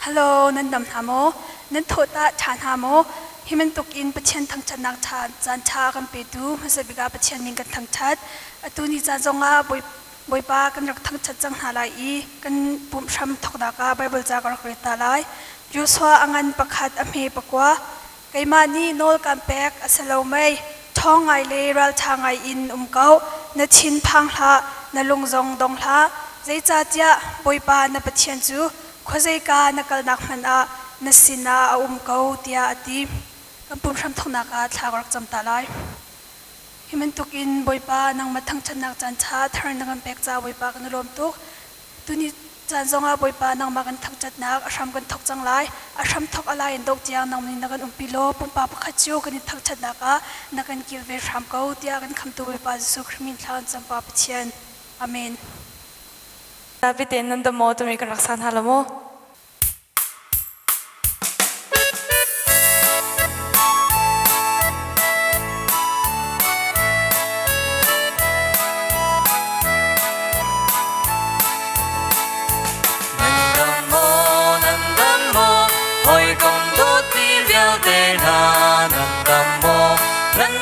Hello, nan dam hna maw? Nan thawh tah ṭha hna maw? Hi bantuk in Pathian thangṭhatnak ṭha caan ṭha kan petu hmasa bik ah Pathian min kan thangṭhat. Atu ni caan zongah Bawipa kan rak thangṭhat cang hna lai i kan pumh hram thawknak ah Baibal ca ka rak rel ta lai. Joshua a ngan pakhat a hme pakua. Keimah nih nawl kaan pek a si lo mei? Ṭhawng ngai le ralṭha ngai in um ko. Na thin phang hlah, na lung zong dong hlah. Zeicahtiah Bawipa na Pathian cu khuazeika na kalnak hmanh ah na sinah a um ko, tiah a ti. Kan pum hramthawknak ah thla ka rak cam ta lai. Hi bantukin Bawipa nangmah thangṭhatnak caan ṭha thar na kan pek caah Bawipa kan i lawm tuk. Tuni caan zongah Bawipa nangmah kan thangṭhatnak a hram kan thawk cang lai. A hram thawk a lai in doh tiang nangmah nih na kan umpi law pumpak pakhat cio kan i thangṭhatnak ah na kan kilven hram ko tiah kan khamtu Bawipa Jesuh Khrih min thla kan cam Pa Pathian. Amen. David tein nan dam maw timi kan rak sa hna lo maw?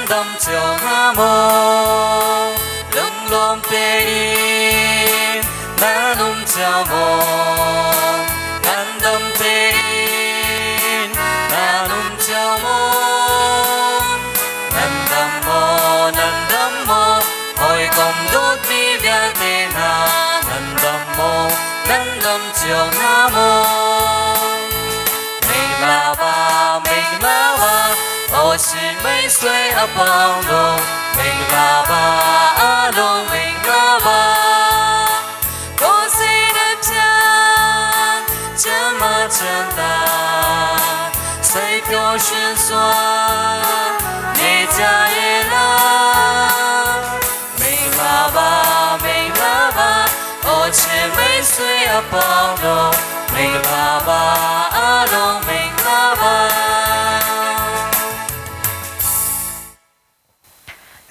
Dam cio hnga maw lunglawm tein nan um cio maw nan dam tein nan um cio maw nan dam maw nan dam maw hawikom dawtmi vialte hna nan dam maw nan dam cio hna maw Mingla mingla o si mei sui a pang lo mingla ba a lo mingla ba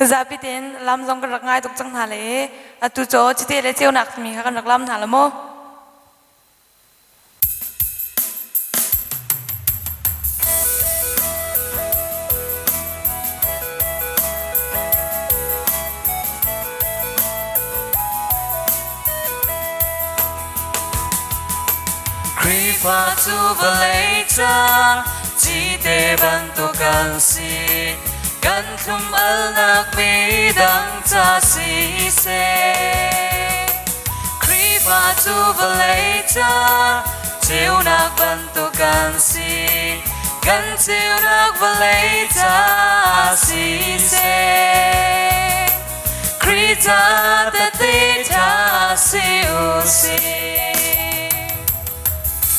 Zapi tein lam zong kan rak ngai tuk cang hna le atu cu cite le ceunak timi kha kan rak lam hna lo maw? Khrihfa cu vawlei ca cite bantuk kan si kan thlum alnak midang ca siseh Khrihfa cu vawlei ca ceunak bantuk kan si kan ceunak vawlei ca siseh Khrih ca tete ṭha si u sih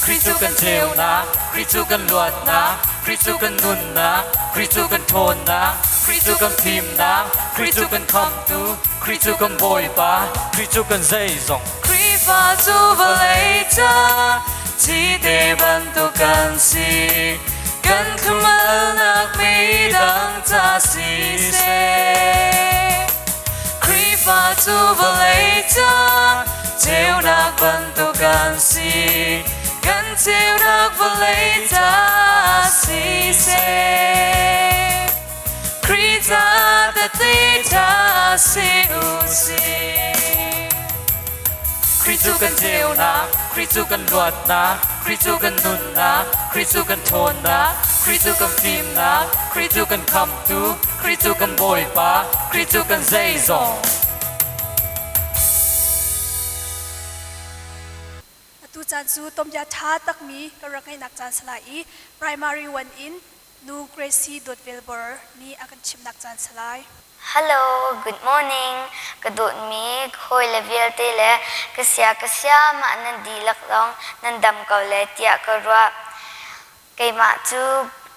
Khrih cu kan ceunak, Khrih cu kan luatnak, Khrih cu kan nunnak, Khrih cu kan ṭhawnnak, Khrih cu kan fimnak, Khrih cu kan khamtu, Khrih cu kan Bawipa, Khrih cu kan zeizong. Khrihfa cu vawlei ca cite bantuk kan si, kan thlum-alnak midang ca siseh. Khrihfa cu vawlei ca ceunak bantuk kan si, kan ceunak vawlei ca siseh. Khrih ca tehte ṭha si u sih. Khrih cu kan ceunak, Khrih cu kan luatnak, Khrih cu kan nunnak, Khrih cu kan ṭhawnnak, Khrih cu kan fimnak, Khrih cu kan khamtu, Khrih cu kan Bawipa, Khrih cu kan zeizong. Atu caan cu tomya ṭha takmi kan rak ngeihnak caan si lai i primary one in Nu Gracie Dawtvelbor nih a kan chimnak caan si lai. Hello, good morning. Ka dawtmi hawile vialte le ka sia ka sia mah nan dihlak zong nan dam ko le tiah ka ruah. Keimah cu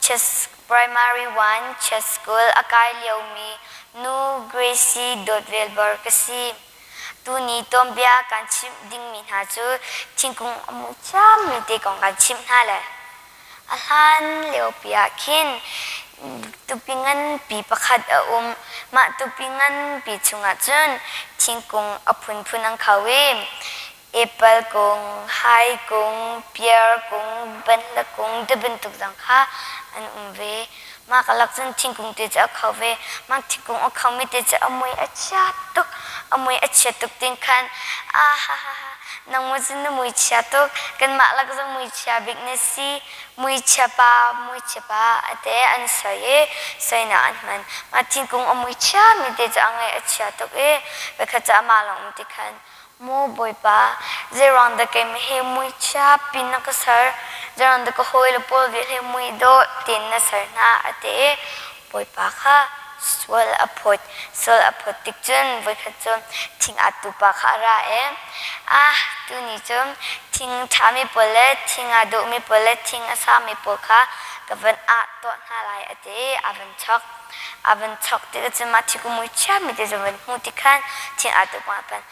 Chess Primary 1 Chess School a kai liomi nu Gracie Dawtvelbor ka si. Tuni tuanbia kan chimh dingmi hna cu thingkung a mu thiammi te kong kan chimh hna le A hlan liopi ah khin tupi nganpi pakhat a um. Mah tupi nganpi chungah cun thingkung a phunphun an kho i. Apple kung, hai kung, piar kung, banhla kung tibantuk zong kha an um ve. Mah ka lak cun thingkung te cu a kho ve. Mah thingkung a khomi te cu a mui a chia tuk. A mui a chia tuk tin khan ah ha ha ha nang mu cu na mui chia tuk. Kanmah lak zong mui chia bik na si. Mui chia pa, mui chia pa a te an soi i soinak an hman. Mah thingkung a mui chiami te cu a ngaih a chia tuk i voikhat cu amah lawng um ti khan Maw Bawipa, zeiruang dah keimah hi muichia pin na ka ser? Zeiruang dah ka hawile pawl vial hi muidawh tein na ser hna? A ti i Bawipa kha sual a phawt. Sual a phawt tik cun voikhat cu thing aa tupa kha a ra i, Ah, tuni cu thing ṭhami pawl le thing aa dawhmi pawl le thing a sami pawl kha ka van ah tuah hna lai, a ti i a van chok. A van chok tikah cun mah thingkung mui chiami te cu van hmuh tik khan thing aa tuk ma pan.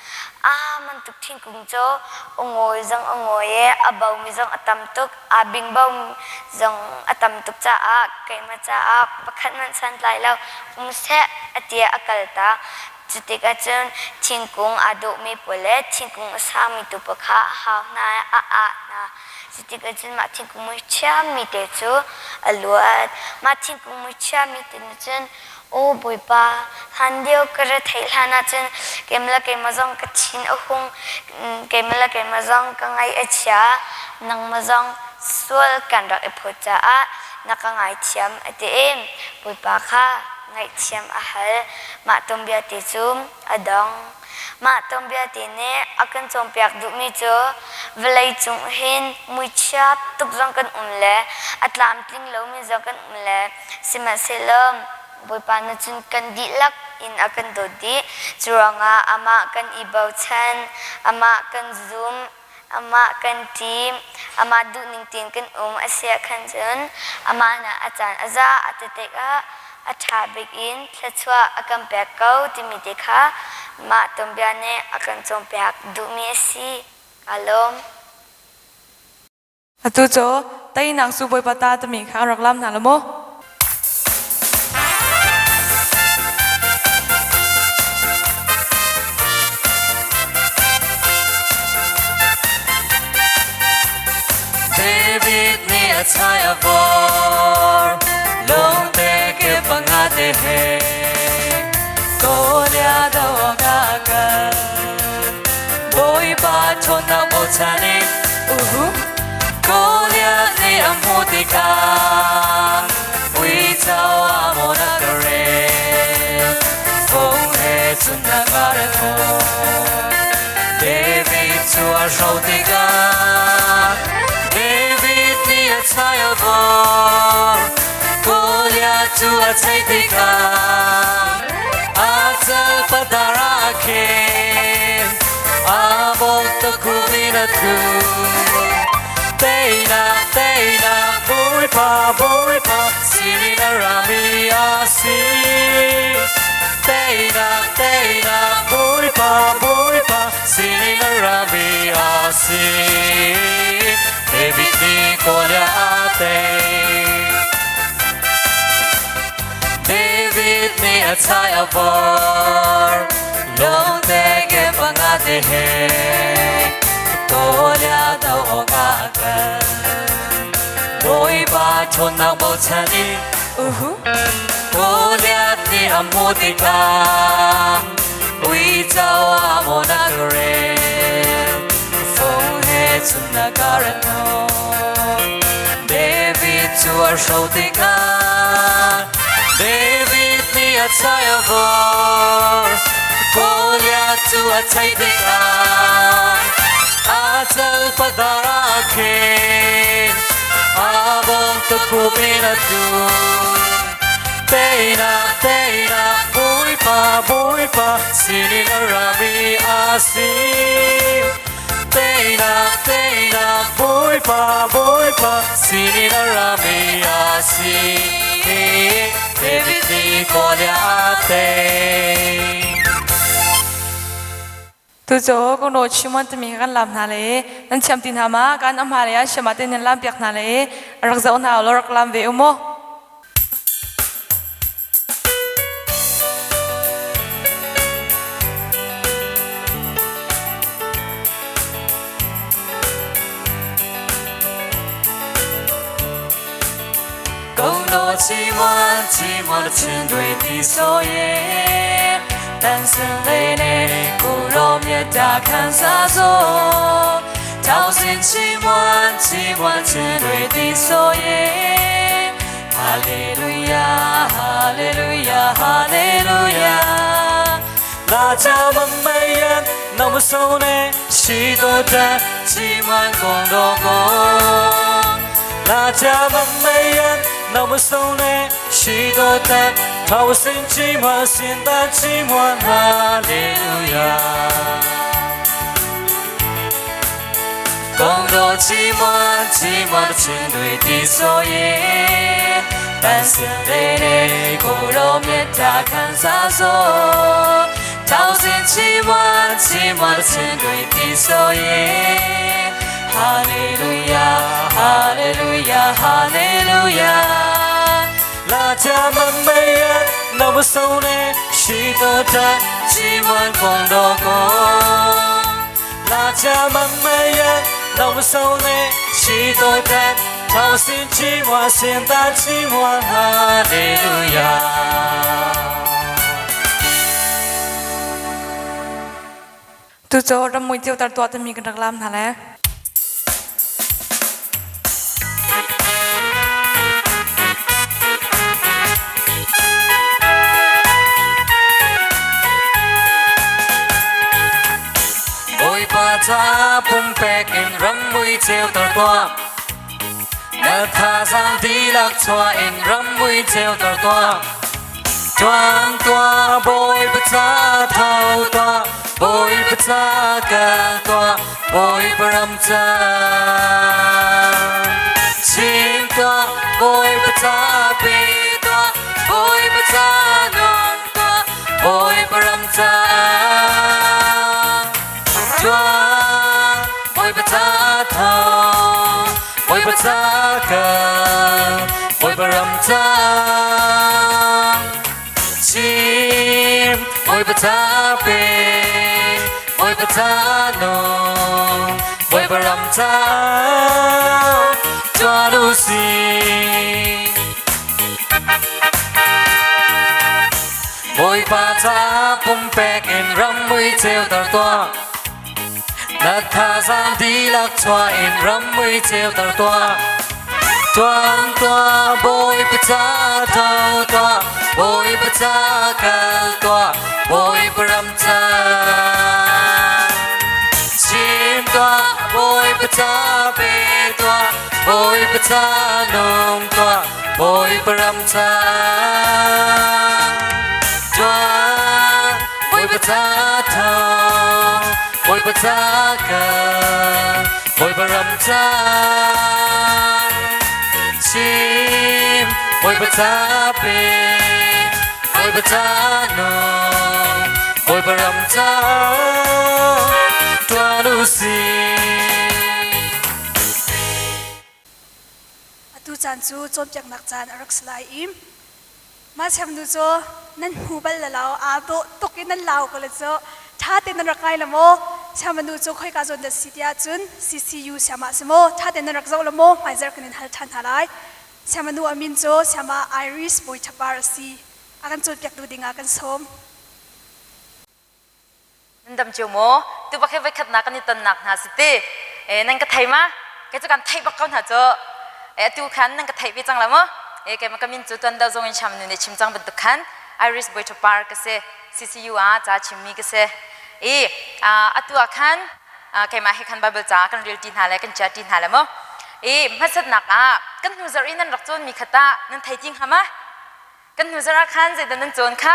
Ah man tuk thingkung cu a ngawi zong a ngawi i a bomi zong a tam tuk aa bingbo zong a tam tuk caah keimah caah pakhat hmanh santlai lo um seh a ti a kal tak. Cu tikah cun thingkung aa dawhmi pawl le thingkung a sangmi tu pawl kha a hau hna i a ah hna. Cu tikah cun mah thingkung mui ṭhiammi te cu a luat. Mah thingkung mui ṭhiammi te nih cun, Aw Bawipa, hlan lio ka ra theih hlan ah cun keimah le keimah zong ka thin a hung, keimah le keimah zong ka ngaih a chia, nangmah zong sual kan rak i phawt caah na ka ngaithiam, a ti i Bawipa kha ngaihthiam a hal. Mah tuanbia te cu a dong. Mah tuanbia te nih a kan cawnpiak duhmi cu vawleicung hin muichia tuk zong kan um le a tlamtling lomi zong kan um le sihmanhsehlaw Bawipa nih cun kan dihlak in a kan dawt dih. Cu ruangah amah kan i bochan, amah kan zum, amah kan ṭim, amah duhning tein kan um a si ah khan cun amah nih a caan a za a ti tikah a ṭha bik in thluachuah a kan pek ko timi te kha mah tuanbia nih a kan cawnpiak duhmi a si. Kaa lawm. Atu cu teinak cu Bawipa ta timi kha rak lam hna lo maw? David nih a chai a vor lungte ke panga te he Goliath do ka kal Bawipa ṭhawnnak bochan in uhu Goliath nih a hmuh tikah uico a maw na ka rel Fung he cun na ka rel David cu a hro tikah David nih a chai a vor Goliath cu a chei tikah a cal padar ah khin a bawk takhu in a tlu Teinak teinak Bawipa Bawipa sinin a rami a si Teinak teinak Bawipa Bawipa sinin a rami a si David nih Goliath a tei David nih a chai a vor lungte ke panga te he Goliath do awk ah a kal Bawipa ṭhawnnak bochan in uhu Goliath nih a hmuh tikah uico a maw na ka rel fung he cun na ka rat David cu a hro tikah David nih a chai a vor Goliath cu a chei tikah a cal padar ah khin a bawm tukhup in a tlu Teinak teinak Bawipa Bawipa sinin a rami a si Teinak teinak Bawipa Bawipa sinin a rami a si David nih Goliath a tei. Tu cu kong ro chimon timi kan lam hna le nan thiam ti hna ma kan amha le shema te nan lam piak hna le rak zoh hna lo rak lam ve u mu. ချီးမွမ်းချီးမွမ်းခြင်းတွေဒီဆိုရင်တန်ဆင်လေးနဲ့ကိုရောမြတ်တာခံစားစို့ထောင်စင်ချီးမွမ်းချီးမွမ်းခြင်းတွေဒီဆိုရင်ဟာလေလုယာဟာလေလုယာဟာလေလုယာလာကြမမေယနမဆုံးနဲ့ရှိတော်တဲ့ချီးမွမ်းကုန်တော်ကိုလာကြမမေယနမဆုံးနဲ့ရှိတော်တဲ့ထာဝစဉ်ချီးမွမ်းစင်တာချီးမွမ်းဟာလေလုယာ 公多寂寞，寂寞的情对的所以，但是泪泪骨肉面大看啥说，掏心寂寞，寂寞的情对的所以，哈利路亚，哈利路亚，哈利路亚。လာကြမမေယနမဆုံးနဲ့ရှိတော်တဲ့ချီးမွမ်းကုန်တော်ကိုလာကြမမေယနမဆုံးနဲ့ရှိတော်တဲ့ထောင်စင်ချီးမွမ်းစင်တာချီးမွမ်းဟာလေလုယာ Tu cu ramui cio tar tuah timi kan rak lam hna le. Bawipa ca pumpek in rammui ceuter tuah na thazaang dihlak chuah in rammui ceuter tuah Tuan tuah Bawipa ca tho tuah Bawipa ca kal tuah Bawipa ram ca chim tuah Bawipa ca pe tuah Bawipa ca nun tuah Bawipa ram ca tuah Bawipa ca tho Bawipa ca kal Bawipa ram ca chim Bawipa ca pe Bawipa ca nung Bawipa ram ca tuah u sih Bawipa ca pumpek in rammui ceuter tuah na thazaang dihlak chuah in rammui ceuter tuah Tuan tuah Bawipa ca tho tuah Bawipa ca kal tuah Bawipa ram ca chim tuah Bawipa ca pe tuah Bawipa ca nung tuah Bawipa ram ca tuah Bawipa ca tho Bawipa ca kal Bawipa ram ca chim Bawipa ca pe Bawipa ca nung Bawipa ram ca tuah u sih Atu caan cu cawnpiaknak caan a rak si lai i mah siangnu cu nan hmu bal la lo aa dawh tuk i nan lau ko le cu ṭha tein nan rak ngai la maw siangmanu cu khoika zawn dah si tiah cun CCU siamah si maw ṭha tein nan rak zoh la maw hmaizarh kan in hal ṭhan hna lai siangmanu a min cu siamah Iris Bawi Ṭha Par a si a kan cawnpiaktu dingah kan sawm. Nan dam cio maw? Tu bak hi voikhatnak kan i tonnak hna si ti. E, nan ka thei ma? Kei cu kan theih bak ko hna cu. E, atu khan nan ka theih ve cang la maw? E, keimah ka min cu tuan deuh zong in Sham nu nih chim cang bantuk khan Iris Bawi Par ka si. CCU ah ca chimmi ka si. E, atu ah khan keimah he khan Bible ca kan rel ti hna le kan chia ti hna le maw? E, hmasatnak ah kan hnu zarh i nan rak cawnmi kha tah nan thei ti hnga ma? Kan hnu zarh ah khan zeidah nan cawn kha?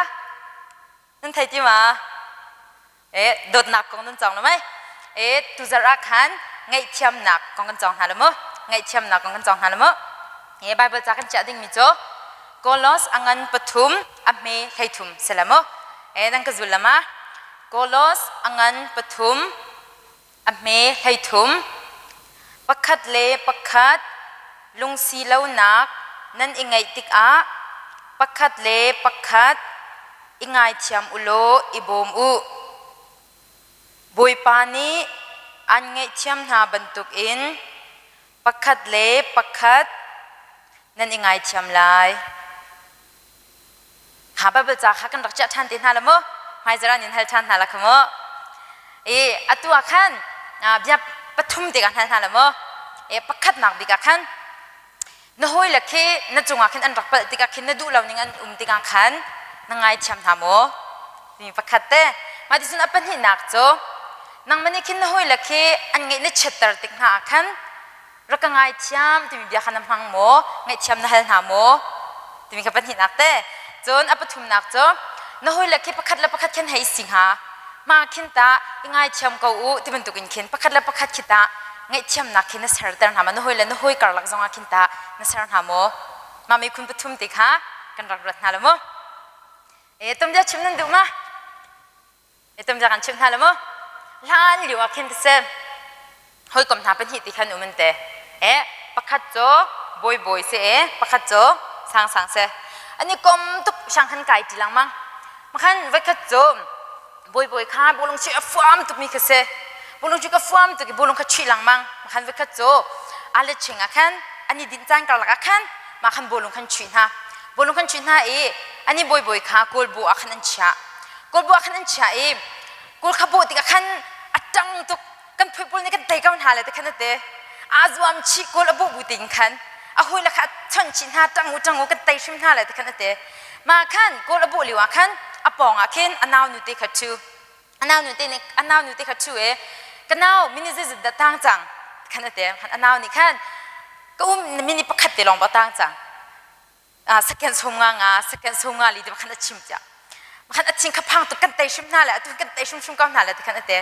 Nan thei ti ma? E, dawtnak kong nan cawng lo mei? E, tuzarh ah khan ngaihthiamnak kong kan cawng hna lo mu. Ngaihthiamnak kong kan cawng hna lo mu. E, Bible ca kan chiah dingmi cu Kolos a ngan pathum a hme 13 si la mu. E, nan ka zul la ma? Kolos a ngan pathum a hme 13 pakhat le pakhat lungsi lonak nan i ngeih tikah pakhat le pakhat i ngaithiam u law i bawm u. Bawipa nih an ngaihthiam hna bantukin pakhat le pakhat Nan i ngaithiam lai. Kha Bible ca kha kan rak chiah ṭhan te hna la mu. Hmaizarh ah nin hal ṭhan hna la kha mu. I atu ah khan bia pathum te ka hal hna la mu. E pakhatnak bik ah khan na hawile khi na cungah khin an rak palh tikah khin na duh lo ning an um tikah khan na ngaithiam hna maw? Timi pakhat te. Mah ti cun a pahnihnak cu nangmah nih khin na hawile khi an ngeih na chiatter tik hna ah khan rak ka ngaithiam timi bia kha na hmang maw? Ngaihthiam na hal hna maw? Timi kha pahnihnak te. Cun a pathumnak cu na hawile khi pakhat le pakhat khin hei si hnga. Ma khin ta i ngaithiam ko u ti bantuk in khin pakhat le pakhat khi ta ngaihthiamnak khi na serter hna ma na hawi le na hawi karlak zongah khin ta na ser hna maw? Mah miphun pathum te kha kan rak ruat hna lo mu. E tum bia chim nan duh ma? E tum bia kan chim hna lo mu. Hlan lio ah khin seh hawikom hna pahnih ti khan um an te. E pakhat cu bawi bawi si e pakhat cu sang sang si. An i kom tuk sang khan kai ti lengmang. Makhan voikhat cu bawi bawi kha bawlung chuih a fuam tukmi kha si. Bawlung chuih ka fuam tuk i bawlung kha chuih lengmang. Makhan voikhat cu ale ching ah khan an i dinh caan karlak ah khan mah khan bawlung khan chuih hna. Bawlung khan chuih hna i an i bawi bawi kha kawl bu ah khan an chiah. Kawl bu ah khan an chiah i kawl kha bawh tikah khan a ṭang tuk kan phuipul nih kan tei ko hna le ti khan a ti aa zuam chih kawl a bawh bu ting khan a hawi le kha a chawnh chih hna ṭang u ṭang u kan tei hrim hna le ti khan a ti mah khan kawl a bawh lio ah khan a pawng ah khin a nau nu te kha ṭhu a nau nu te nih a nau nu te kha ṭhu i ka nau mini zeizat dah tang cang khan a ti khan a nau nih khan ka um mini pakhat te lawng ba tang cang second sum nga nga second sum nga li ti khan a chim cia khan a thin kha phang tuk kan tei hrim hna le atu kan tei hrim hrim ko hna le ti khan a te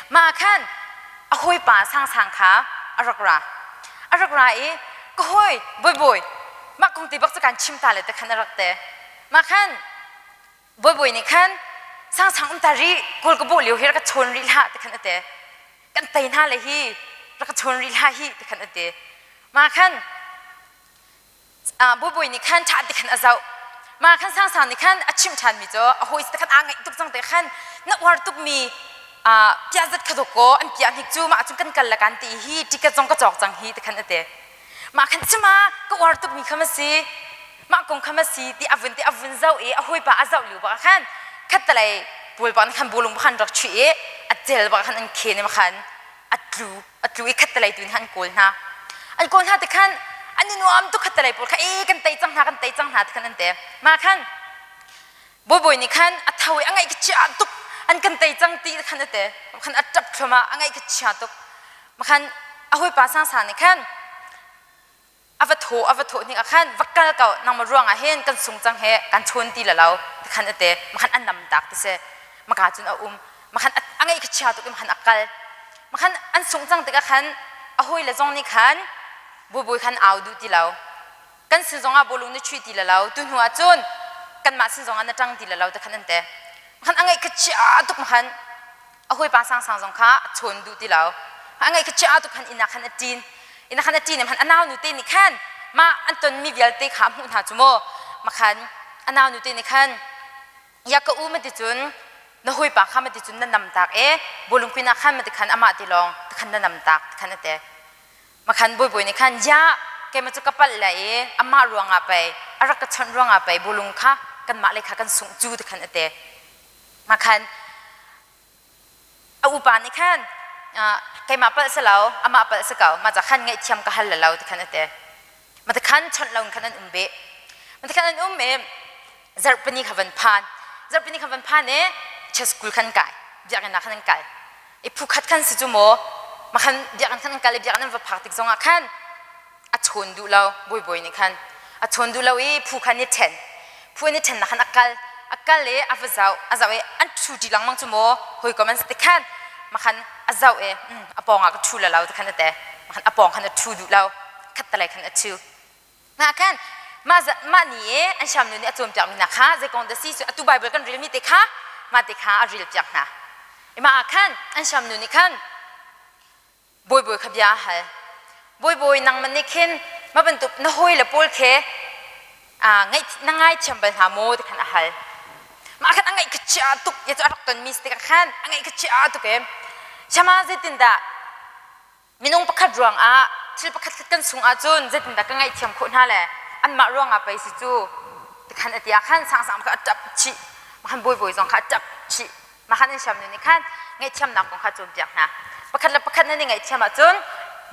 ma khan a hawi pa sang sang kha a rak ra a rak ra i ka hawi boi boi mah kong ti bak cu kan chim ta le ti khan a rak te ma khan boi boi nih khan sang sang um ta ri kawl ka bawh lio hi rak ka chawn rih hlah ti khan a te kan tei hna le hi rak ka chawn rih hlah hi ti khan a te ma khan Buibui nih khan ṭha ti khan a zoh. Mah khan sangsang nih khan a chimh ṭhanmi cu a hawi te khan aa ngaih tuk cang te khan na uar tukmi piahzat kha dawk kaw an piah hnik cu mah cun kan kal le kan ti hi ticket zong ka cawk cang hi ti khan a ti. Mah khan cima ka uar tukmi kha ma si mah kong kha ma si ti a vun ti a vun zoh i a hawipa a zoh lio bak khan khattelei pawl bak khan bulung bak khan rak chuih i a cel bak khan an khen i khan a tlu a tlu i khattelei tu in an kawl hna an kawl hna ti khan an i nuam tuk khattelei pawl kha e kan tei cang hna kan tei cang hna ti khan an te ma khan bawibawi nih khan a tho i a ngaih ka chia tuk an kan tei cang ti khan a te khan a ṭap thluahmah a ngaih ka chia tuk ma khan a hawipa sang nih khan a va thaw a va thawh hnik ah khan va kal ko nangmah ruang ah hin kan sung cang he kan chawn ti la lo ti khan a ti makhan an nam tak ti si maka cun a um makhan a ngeih kha chia tuk i makhan a kal makhan an sung cang tikah khan a hawi le zong nih khan buibui khan au duh ti lo kan sin zong ah bawlung na chuih ti la lo tu hnu ah cun kanmah sin zong ah na ṭang ti la lo ti khan an ti makhan a ngeih kha chia tuk makhan a hawipa sangsang zong kha a chawn duh ti lo a ngaih kha chia tuk khan inn ah khan a ṭin inn ah khan a ṭin han a nau nu te nih khan mah an tonmi vialte kha a hmuh hna cu maw makhan a nau nu te nih khan ya ka u ma ti cun na hawipa kha ma ti cun na nam tak e bawlung pin ah khan ma ti khan amah ti lawng ti khan na nam tak ti khan a ti makhan bawibawi nih khan ya keimah cu ka palh le i amah ruangah pei a rak ka chawnh ruangah pei bawlung kha kanmah le kha kan sungh cu ti khan a ti Makhan a upa nih khan keimah palh si lo amah palh si ko mah ca khan ngaihthiam ka hal lo ti khan a ti. Ma ti khan chawnh lo in khan an um beh. Ma ti khan an um i zarhpini kha van phan. Zarhpini kha van phan i church school khan kai. Biakinn ah khan an kal. I phu khat khan si cu maw ma khan biakinn khan an kal i biakinn an va phak tik zongah khan a chawn duh lo bawibawi nih khan a chawn duh lo i phu khan i ṭhen phu an i ṭhennak khan a kal a kal i a va zoh a zoh i an ṭhu ṭi lengmang cu maw hawikom an si ti khan makhan a zoh i a pawng ah ka ṭhu la lo ti khan a ti makhan a pawng khan a ṭhu duh lo khattelei khan a ṭhu nga khan mah mah ni i an siamnu nih a cawnpiakmi hna kha zei kong dah si cu atu Bible kan relmi te kha mah te kha a relpiak hna i mah ah khan an siamnu nih khan Bawibawi kha bia a hal. Bawibawi nangmah nih khin mah bantuk na hawile pawl khi ngaih na ngaithiam bal hna maw ti khan a hal. Mah khan a ngaih kha chia tuk ya cu a rak tonmi si tikah khan a ngaih kha chia tuk i Shama zeitindah minung pakhat ruangah thil pakhat khat kan sung ahcun zeitindah ka ngaihthiam khawh hna le Anmah ruangah pei si cu tikhan a ti ah khan sangsang kha a ṭap chih. Makhan bawibawi zong kha a ṭap chih. Makhan an siamnu nih khan ngaihthiamnak kong kha cawnpiak hna. Pakhat le pakhat nan i ngaihthiam ahcun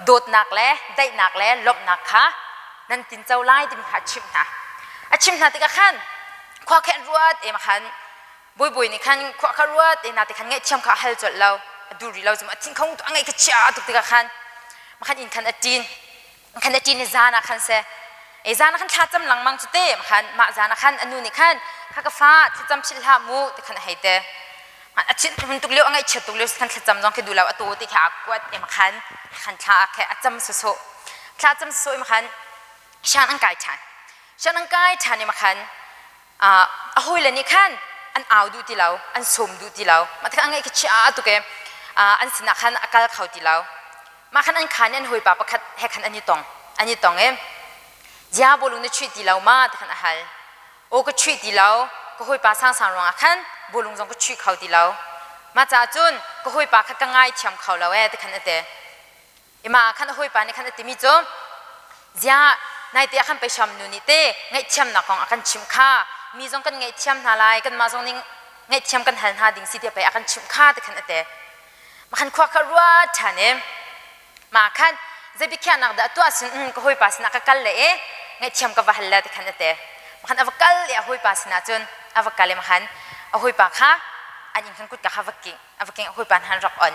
dawtnak le daihnak le lawmhnak kha nan tinco lai timi kha a chimh hna. A chimh hna tikah khan khua khe an ruat i makhan bawibawi nih khan khua kha ruat i nate khan ngaihthiam kha a hal colh lo. A duh rih lo cu a thin kho a ngaih kha chia tuk tikah khan makhan inn khan a ṭin. Khan a ṭin i zan ah khan seh e zan ah khan thla cam lengmang cu te khan mah zan ah khan a nu nih khan kha ka fa thlacam philh hlah mu ti khan a hei te a thin hun tuk lio a ngaihchiat tuk lio khan thlacam zong khi duh lo a taw ti kha a kuat em khan khan thla khe a cam sawsawh thla cam sawsawh im khan shan an kai ṭhan shan an kai ṭhan im khan a hawile nih khan an au duh ti lo an sawm duh ti lo mah tikah a ngaih khi chia tuk e an sinah khan a kal kho ti lo Mah khan an khaan i an hawipa pakhat he khan an i tong. An i tong i, Zia bawlung na chuih ti lo ma? ti khan a hal. Aw ka chuih ti lo. Ka hawipa sangsang ruangah khan bawlung zong ka chuih kho ti lo. Mah caah cun ka hawipa kha ka ngaithiam kho lo ee ti khan a ti. I mah ah khan a hawipa nih khan a timi cu, Ziah naite ah khan pei nu nih te ngaihthiamnak kong a kan chimh kha. Mi zong kan ngaihthiam hna lai, kanmah zong nih ngaihthiam kan hal hna ding si tiah pei a kan chimh kha ti khan a ti. Makhan khua kha ruat ṭhan i mah khan zei biakhiahnak dah tuah sin ka hawipa sinah ka kal le i ngaihthiam ka va hal le ti khan a ti. Makhan a va kal i a hawipa sinah cun a va kal i makhan a hawipa kha an inn khan kutka kha va king a va king a hawipa han rak on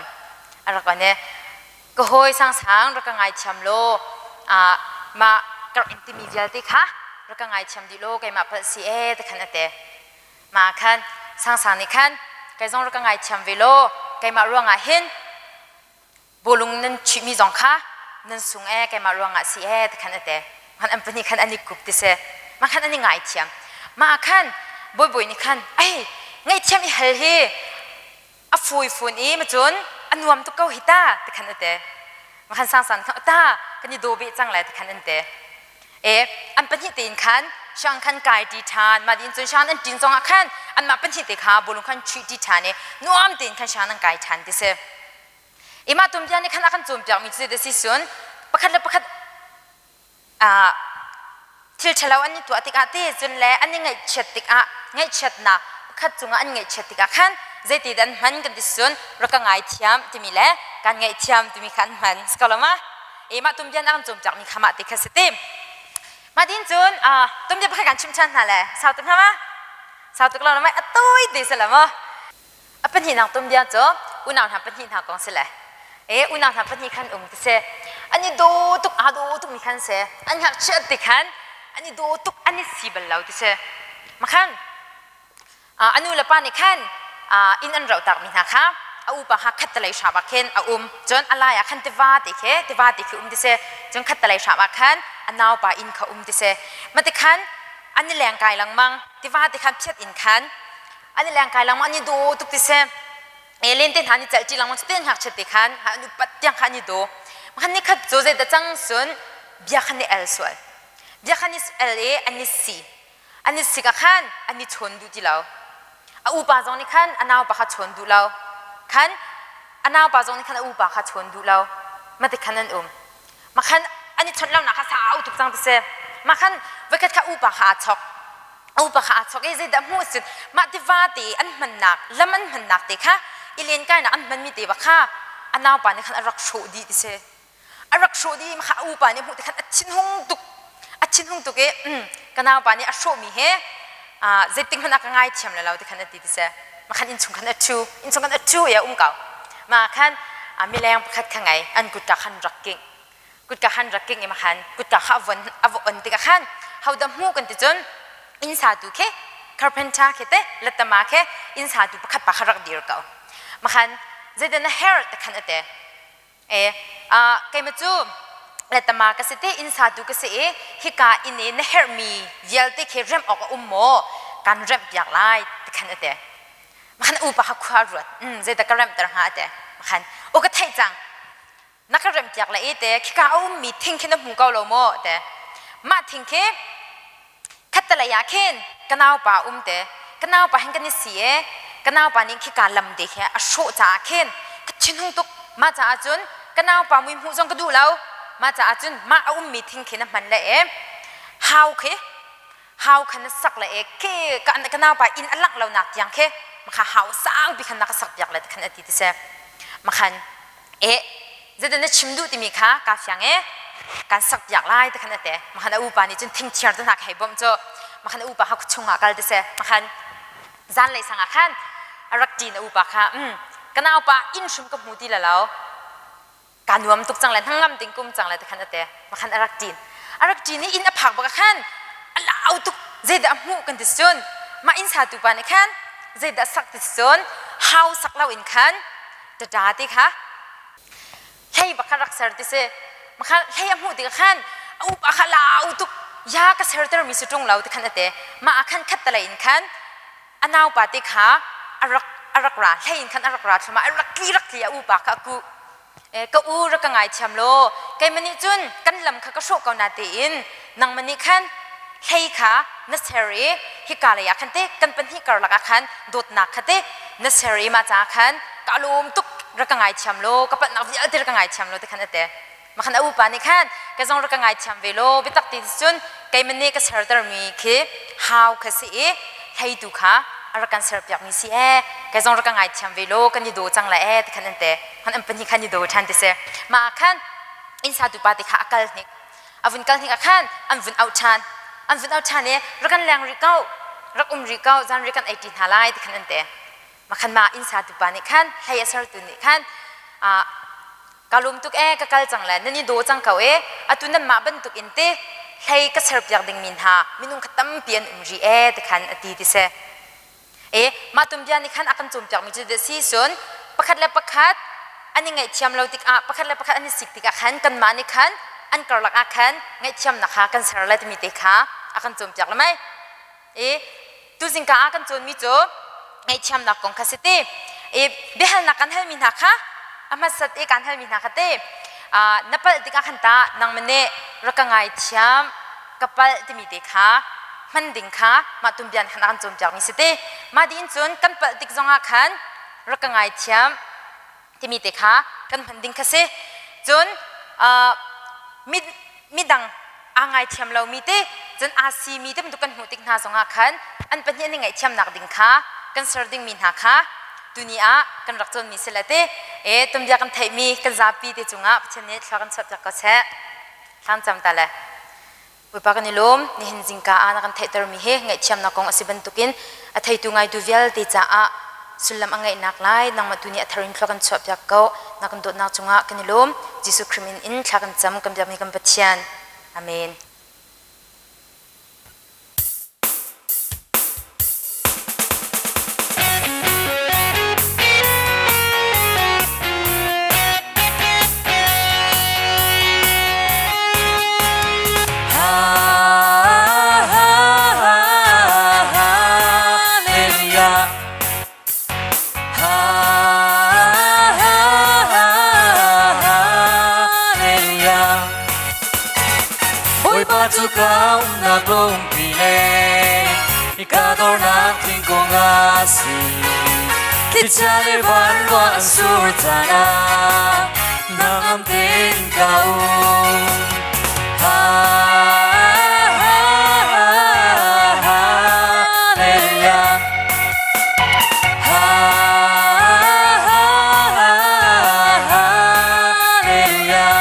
a rak on i ka hawi sangsang rak ka ngaithiam law mah ka rak in timi vialte kha rak ka ngaithiam dih law keimah palh si ee ti khan a ti. Mah khan sangsang nih khan kei zong rak ka ngaithiam ve law keimah ruangah hin bawlung nan chuihmi zong kha nan sung ee keimah ruangah si ee ti khan a ti. Khan an pahnih khan an i kup ti si. Mah khan an i ngaithiam. Mah khan bawibawi nih khan ei ngaihthiam i hal hi a fawi fawn i macun a nuam tuk ko hi ta ti khan a ti. Makhan sangsan khan ta kan i daw beh cang lai ti khan an ti. E an pahnih tein khan shang khan kai ti ṭhan ma din cun shan an ṭin zong ah khan anmah pahnih te kha bolung khan chuih ti ṭhan i nuam tein khan shan an kai ṭhan ti si. I mah tum nih khan a kan cawnpiak mi cu ti si sun pakhat le pakhat thil ṭhalo an i tuah tikah te cun le an i ngaihchiat tikah ngaihchiatnak pakhat cungah an ngaihchiat tikah khan zeiti dah an hman kan ti cun rak ka ngaithiam timi le kan ngaihthiam timi kha an hman si ko lo ma e mah tumbian a kan cawmpiak mi kha mah ti kha si ti mah tin cun tumbia pakhat kan chim ṭhan hna le sau tuk hna ma sau tuk lo mai a tawi te si lo maw A pahnihnak tuanbia cu unau hna pahnih hna kong si le e unau hna pahnih khan um ti si. An i daw tuk aa daw tukmi khan si. An ngakchiat ti khan an i daw tuk an i si bal lo ti si. Makhan a nu le pa nih khan inn an rohtak mi hna kha a upa kha khattelei hram ah khin a um. Cun a lai ah khan tiva ti khi tiva ti khi um ti si. Cun khattelei hram ah khan a naupa inn kha um ti si. Mah ti khan an i leng kai lengmang tiva ti khan phiat in khan an i lengkai lengmang an i daw tuk ti si e len te hna an i celh ṭi lengmang cu te ngakchiat te khan an upat tiang kha an i daw khan ni khat cu zeidah cang sun bia khan i el sual bia khan i el i an i si an i sik ah khan an i chawn duh ti lo a upa zong nih khan a naupa kha chawn duh lo khan a naupa zong nih khan a upa kha chawn duh lo mati khan an um ma khan an i chawnh lonak kha sau tuk cang ti si ma khan voikhat kha upa kha aa chok upa kha aa chok i zeidah hmuh sin mah tiva te an hmannak lam an hmannak te kha i lenkainak an hmanmi te kha a naupa nih khan a rak hrawh dih ti si a rak hrawh dih kha a upa nih hmuh ti khan a thinhung tuk a thinhung tuk i ka naupa nih a hrawhmi he zeitik hmanh ah ka ngaithiam le lo ti khan a ti ti si ma khan innchung khan a ṭhu innchung khan a ṭhu i a um ko ma khan mileng pakhat kha ngei an kutka khan rak king kutka khan rak king i ma khan kutka kha a von a va on tikah khan hodah hmu kan ti cun inn satu khi carpenter khi te latama khi inn satu pakhat pa kha rak dir ko ma khan zeidah na herh ti khan a ti E, keimah cu letama ka si te inn satu ka si i hika inn i na herhmi vialte khi remh awk a um maw kan remh piak lai ti khan a ti makhan upa kha khua ruat zeidah ka remhter hnga a ti makhan u ka theih cang na ka remh piak le i te khika a ummi thing khi na hmu ko lo maw te mah thing khi Khattelei ah khin ka naupa um te ka naupa hin kan i si e ka naupa nih khika lam te khi a hrawh caah khin ka thinhung tuk mah caah cun ka naupa mui hmuh zong ka duh lo mah caah cun mah a ummi thing khi na hman le e Hau khi hau khan na sak le e ke ka ka naupa inn a langh lo nak tiang khi makha hau sang pi khan na ka sak piak le khan ati ti se makhan e zeidah na chim duh timi kha ka fiang e kan sak piak lai ti khan ate makhan a upa nih cun thingthiar te hna hei bawmh cu makhan a upa kha chungah kal ti se makhan zanlei sang ah khan a rak ṭin a upa kha um ka naupa inn hrim ka hmu ti la lo ka nuam tuk cang le hnangam ding kum cang le ti khan ate makhan a rak ṭin a rak ṭin i inn a phak bak khan a lau tuk zeidah a hmuh kan ti cun mah inn satu pa nih khan zeidah sak ti cun hau sak lo in khan tata ti kha hlei bak kha rak ser ti si makhan hlei a hmuh tikah khan a upa kha lau tuk ya ka serter mi si ṭung lo ti khan ate mah ah khan khat talei in khan a naupa te kha a rak a rak ra hlei in khan a rak ra thluma a rak tli rak tli a upa kha a kuh ka u rak ka ngaithiam law keimah nih cun kan lam kha ka hrawh ko na tein nangmah nih khan hlei kha na ser i hika lei ah khan te kan pahnih karlak ah khan dawtnak kha te na ser i mah caah khan ka lawm tuk rak ka ngaithiam law ka palhnak vialte rak ka ngaithiam law ti khan a ti makhan a upa nih khan ka zong rak ka ngaithiam ve law biatak ti cun keimah nih ka sertermi khi hau kha si i hleitu kha a rak kan serpiakmi si ee kei zong rak ka ngaithiam ve law kan i daw cang la ee ti khan an ti khan an pahnih khan i daw ṭhan ti si mah ah khan inn satu pa ti kha a kal hnik a vun kal hnik ah khan an vun auh ṭhan an vun auh ṭhan i rak kan leng rih ko rak um rih ko zan ri kan ei ṭi hna lai ti khan an ti makhan mah inn satu pa nih khan hlei a sertu nih khan ka lum tuk ee ka kal cang le nan i daw cang ko ee atu nanmah bantuk in te hlei ka serpiak dingmi hna minung kha tampi an um rih ee ti khan a ti ti si e mah tumbia nih khan a kan cawnpiakmi cu si cun pakhat le pakhat an i ngaihthiam lo tikah pakhat le pakhat an i sik tikah khan kanmah nih khan an karlak ah khan ngaihthiamnak kha kan ser lai timi te kha a kan cawnpiak le mei i tuzingka ah kan cawnmi cu ngaihthiamnak kong kha si ti i biahalnak kan halmi hna kha a hmasat i kan halmi hna kha te na palh tikah khan ta nangmah nih rak ka ngaithiam ka palh timi te kha hman ding kha mah tumbian khan a kan cawnpiakmi si ti mah ding cun kan palh tik zongah khan rak ka ngaithiam timi te kha kan hman ding kha si cun midang aa ngaithiam lomi te cun aa simi te bantuk kan hmuh tik hna zongah khan an pahnih an i ngaihthiamnak ding kha kan ser dingmi hna kha tuni ah kan rak cawnmi si le te e tumbia kan theihmi kan zapi te cungah Pathian nih thla kan chuahpiak ko seh thlam cam ta le Bawipa kan i lawm. Nihin zingka ah na kan theihtermi hi ngaihthiamnak kong a si bantukin a theitu ngaitu vialte caah sullam a ngeihnak lai nangmah tu nih a thar in thlua kan chuahpiak ko. Na kan dawtnak cungah kan i lawm. Jesuh Khrih min in thla kan cam kan biakmi kan Pathian. Amen. Bawipa cu ka umnak lungpi le ka dornak thingkung a si. Thlichia le vanruah an sur caan ah nangam tein ka um. Ha, ha, hallelujah. Ha, ha, hallelujah.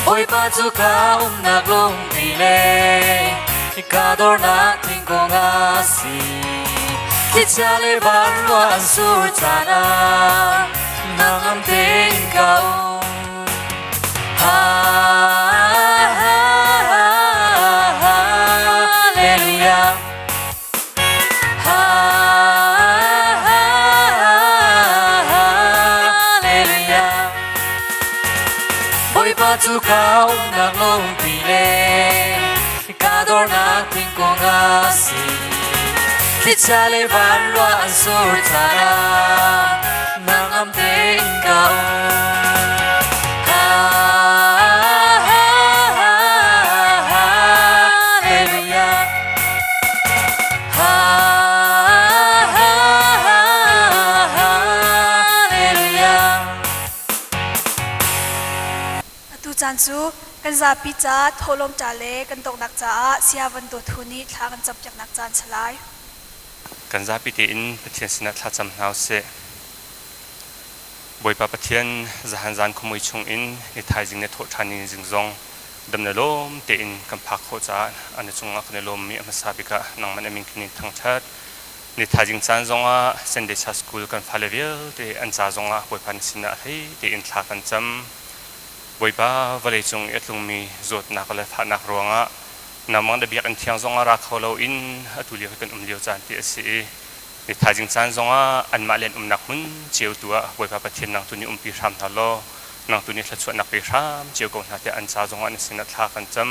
Bawipa cu ka umnak lungpi le ka dornak thingkung a si. Thlichia le vanruah an sur caan ah nangam tein ka um. Ha, ha, hallelujah. Ha, ha, hallelujah. Bawipa cu ka umnak lungpi le ka dornak thingkung a si. Thlichia le vanruah an sur caan ah nangam tein ka um. Ha, ha, hallelujah. Ha, ha, hallelujah. Atu caan cu Kan zapi ca thawhlawm ca le kan donghnak caah Saya Van Dawt Hu nih thla kan campiaknak caan si lai. Kan zapi tein Pathian sinah thlacam hna usih. Bawipa Pathian, zahan zan khuamui chungin ni thaizing na thawh ṭhan ni zing zong dam le lawm tein kan phak khawh caah an cungah kan i lawmmi a hmasa bik ah nangmah na min kan in thangṭhat. Ni thaizing caan zongah Sunday School kan fale vialte an ca zongah Bawipa na sinah a hlei tein thla kan cam. Bawipa vawleicung i a tlungmi zawtnak le fahnak ruangah nangmah na biakinn thiang zongah ra kho loin atu lio hi kan um lio caan ti a si i ni thaizing caan zongah anmah le an umnak hmun cio tu ah Bawipa Pathian nang tu nih umpi hram hna law nang tu nih thluachuahnak pe hram cio ko hna tiah an ca zongah na sinah thla kan cam.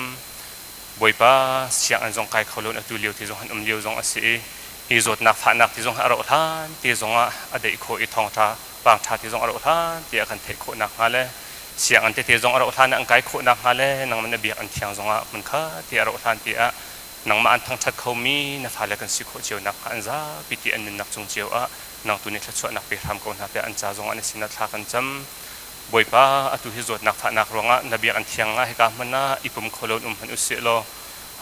Bawipa sianginn zong kai kho loin atu lio ti zong an um lio zong a si i hi zawtnak fahnak ti zong a rauh hlan ti zongah a deih khawh i thawngṭha pangṭha ti zong a rauh hlan tiah kan theih khawh nakhnga le sianginn tete zong a rauh hlan ah an kai khawh nakhnga le nangmah na biakinn thiang zongah hmun kha ti a rauh hlan tiah nangmah an thangṭhat khomi na fale kan si khawh cio nakhnga an zapi ti an nunnak cung cio ah nang tu nih thluachuahnak pe hram ko hna tiah an ca zongah na sinah thla kan cam. Bawipa, atu hi zawtnak fahnak ruangah na biakinn thiang ah hika hmun ah i pum kho loin um hmanh usih law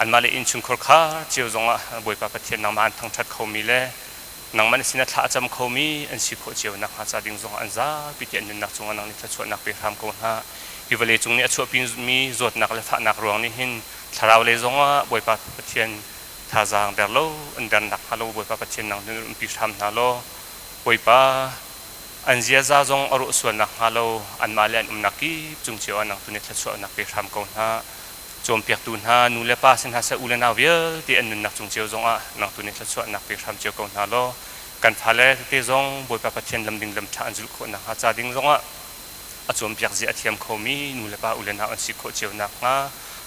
anmah le innchungkhar kha cio zongah Bawipa Pathian nangmah an thangṭhat khomi le nangmah na sinah thla a cam khomi an si khawh cio nakhnga ca ding zongah an zapi ti an nunnak cungah nang nih thluachuahnak pe hram ko hna. Hi vawlei cung nih a chuahpimi zawtnak le fahnak ruang nih hin thlarau lei zongah Bawipa Pathian thazaang der lo an der nakhnga lo Bawipa Pathian nang nih umpi hram hna law Bawipa an ziaza zong a rawh sual nakhnga lo anmah le an umnak kip cung cio ah nang tu nih thluachuahnak pe hram ko hna. Cawnpiaktu hna nu le pa si hna seh u le nau vialte an nunnak cung cio zongah nang tu nih thluachuahnak pe hram cio ko hna law kan fale tete zong Bawipa Pathian lam ding lam ṭha an zulh khawh nakhnga ca ding zongah a cawnpiak zia a thiam khomi nu le pa u le nau an si khawh cio nakhnga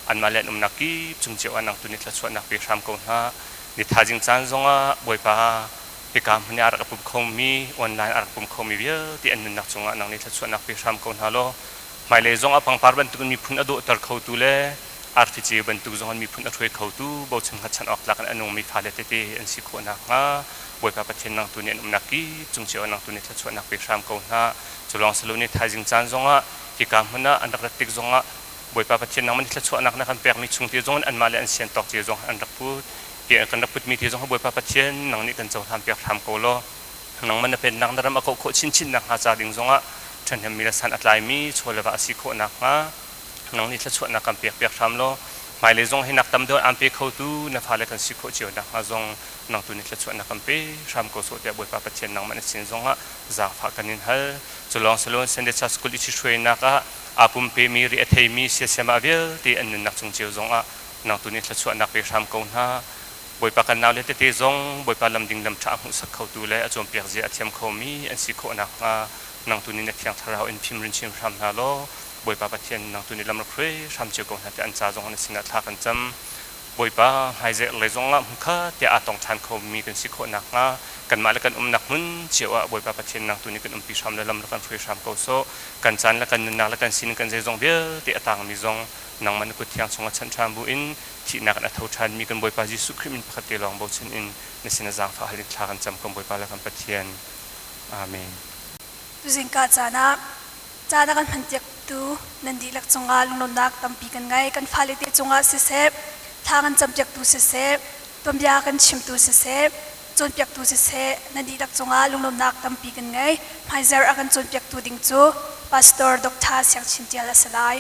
anmah le an umnak kip cung cio ah nang tu nih thluachuahnak pe hram ko hna. Ni thaizing caan zongah Bawipa hika hmun i a rak i pum khomi online a rak pum khomi vialte an nunnak cungah nang nih thluachuahnak pe hram ko hna law hmailei zong ah pangpar bantukin miphun a dawhter khotu le arfi ceu bantuk zong in miphun a hruai khotu bochan hngatchan awk tlak in a nungmi fale tete an si khawh nakhnga Bawipa Pathian nang tu nih an umnak kip cung cio ah nang tu nih thluachuahnak pe hram ko hna. Cu lawng si lo ni thaizing caan zongah hika hmun ah an rak rat tik zongah Bawipa Pathian nangmah nih thluachuahnak na kan pekmi chung te zong in anmah le an sian tawk cio zong an rak put. Hi an kan rak putmi te zong Bawipa Pathian nang nih kan cohlan piak hram ko law nangmah na pennak na ram a kauh khawh chinchin nakhnga ca ding zongah ṭhahnemmi le san a tlaimi chaw le va a si khawh nakhnga nang nih thluachuahnak kan pek piak hram law hmailei zong hi nak tam deuh aan pe khotu na fale kan si khawh cio nakhnga zong nang tu nih thluachuahnak kan pe hram ko sawh tiah Bawipa Pathian nangmah na sin zongah zaangfah kan in hal. Cu lawng si loin Sunday Church School i ṭhithruainak ah aa pumpe-mi ri a theimi siasiamah vialte an nunnak cung cio zongah nang tu nih thluachuahnak pe hram ko hna. Bawipa kan naule tete zong Bawipa lam ding lam ṭha a hmuhsak khotu le a cawnpiak zia a thiam khomi an si khawh nakhnga nang tu nih na Thiang Thlarau in fimrin chin hram hna law Bawipa Pathian nang tu nih lam rak hruai hram cio ko hna tiah an ca zong na sinah thla kan cam. Bawipa hmaizarh lei zongah hmunkhat tiah aa tong ṭhan khomi kan si khawh nakhnga kanmah le kan umnak hmun cio ah Bawipa Pathian nang tu nih kan umpi hram le lam rak kan hruai hram ko sawh. Kan caan le kan nunnak le kan sining kan zeizong vialte a tangmi zong nangmah na kut thiang chungah chanh ṭhan buin thihnak in a tho ṭhanmi kan Bawipa Jesuh Khrih min pakhat te lawng bochan in na sin a zaangfah hal in thla kan cam kan Bawipa le kan Pathian. Amen. Tuzingka caan ah caan a kan hmanpiaktu nan dihlak cungah lunglawmhnak tampi kan ngei. Kan fale te cungah siseh, thla kan campiaktu siseh, tuanbia kan chimtu siseh, cawnpiaktu siseh, nan dihlak cungah lunglawmhnak tampi kan ngei. Hmaizarh a kan cawnpiaktu ding cu Pastor Dr. Siang Chin Tial a si lai.